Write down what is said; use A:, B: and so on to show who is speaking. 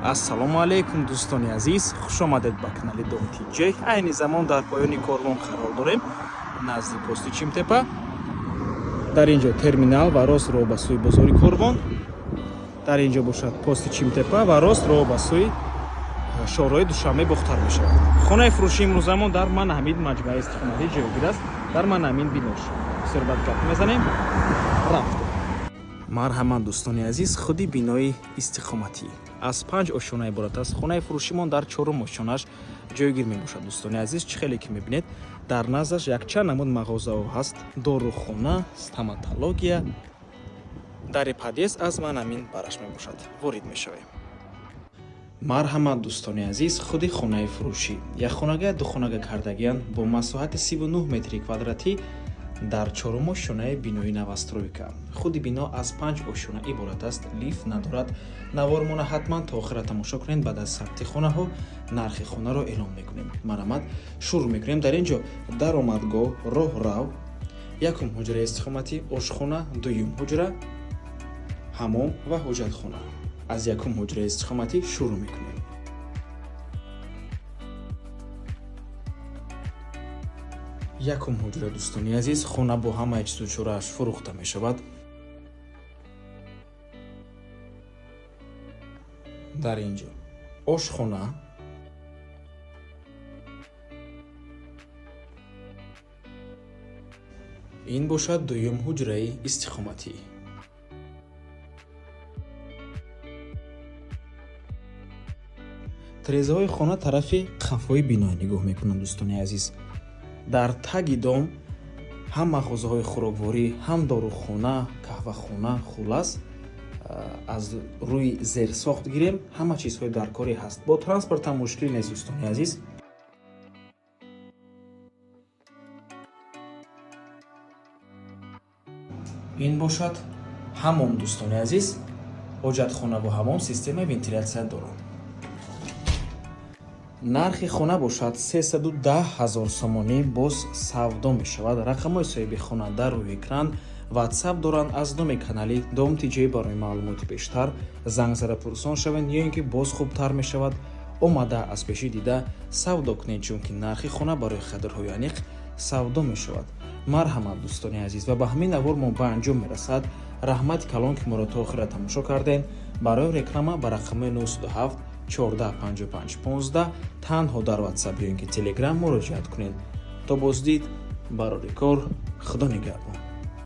A: Ассалому алайкум, дӯстони азиз, хуш омадед ба канали Дом ТJ. Айни замон дар поёни корвон қарор дорем, назди пости Чимтепа. Дар ин ҷо терминал ва рост роҳ ба сӯи бозори Корвон. Дар ин ҷо бошад пости Чимтепа ва рост роҳ ба сӯи шоҳроҳи Душанбе Бохтар мешавад. Хонаи фурӯшии имрӯзамон дар мана ҳамин маҷмӯаи истиқоматӣ ҷойгир аст, дар мана ҳамин бинош. Бисёр бад гап мезанем, рафтем. Марҳамат, дӯстони азиз, худи бинои истиқоматӣ аз панҷ ошёна иборат аст. Хонаи фурӯшимон дар чорум ошёнаш ҷойгир мебошад. Дӯстони азиз, чӣ хеле ки мебинед, дар наздаш якчанд намуд мағозаҳо ҳаст: дорухона, стоматология. Дари подъезд аз ман ҳамин бараш мебошад, ворид мешавем. Марҳамат, дӯстони азиз, худи хонаи фурӯшӣ якхонага, духонага кардагиян бо масоҳати 39 метри квадратӣ дар чорум ошёнаи бинои новостройка. Худи бино аз панҷ ошёна иборат аст, лифт надорад. Навормона ҳатман то охира тамошо кунед. Баъд аз сабти хонаҳо нархи хонаро эълон мекунем. Марҳамат, шурӯъ мекунем. Дар ин ҷо даромадгоҳ, роҳрав, якум ҳуҷраи истиқоматӣ, ошхона, дуюм ҳуҷра, ҳамом ва ҳоҷатхона. Аз якум ҳуҷраи истиқоматӣ шурӯъ мекунем. Якум ҳуҷра, дӯстони азиз, хона бо ҳамаи чизу чорааш фурӯхта мешавад. Дар ин ҷо ошхона, ин бошад дуюм ҳуҷраи истиқоматӣ. Тирезаҳои хона тарафи қафои бино нигоҳ мекунанд. Дӯстони азиз, дар таги дом ҳам мағозаҳои хӯрокворӣ, ҳам дорухона, қаҳвахона, хуллас, аз рӯи зерсохт гирем, ҳама чизҳои даркорӣ ҳаст. Бо транспорт ҳам мушкиле нест, дӯстони азиз. Ин бошад ҳамом, дӯстони азиз. Ҳоҷатхона бо ҳамом, системаи вентилятсия дорад. Нархи хона бошад 310 ҳазор сомонӣ, боз савдо мешавад. Рақамҳои соҳиби хона дар рӯи экран, Ватсап доранд. Аз номи канали Дом ТJ барои маълумоти бештар занг зада пурсон шавед ё ин ки боз хубтар мешавад, омада аз пешӣ дида савдо кунед, чунки нархи хона барои қадрҳои аниқ савдо мешавад. Марҳамат, дӯстони азиз, ва ба ҳамин навор мо ба анҷом мерасад. Раҳмати калон, ки моро то охира тамошо кардем. Барои реклама ба рақамҳои 97 14 55 15 танҳо дар Ватсап ё ин ки Телеграм муроҷиат кунед. То боздид, барори кор, Худо нигаҳбон.